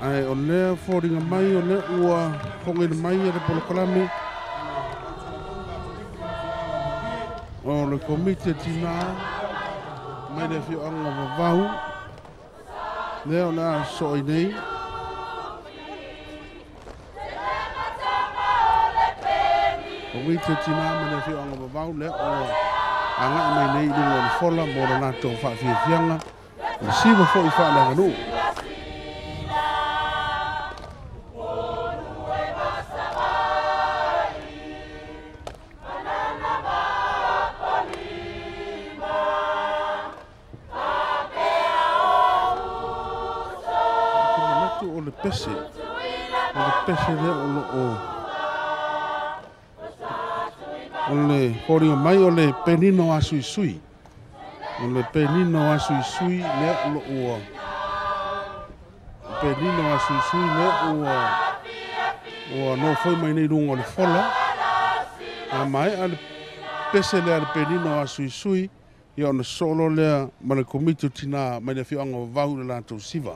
Ae o lea foliga mai o lea ua fofogaina mai e le polokalame o le Komiti o Tina mai le afioaga o Vavau, lea o le a sosoo ai nei. Komiti o Tina mai le afioaga o Vavau, lea ua agai mai nei i luga o le fola mo le latou faafiafiaga, o le siva foi faaleaganuu. Ou te manatu o le pese, o le pese lea o lo o, o le foliga mai o le penino asuisui. O le penino asuisui lea o lo ua, penino asuisui lea ua nofoi mai nei i luga o le fola. A maea le pese lea a le penino asuisui, ia ona sosoo loa lea ma le Komiti o Tina mai le afioaga o Vavau i le latou siva.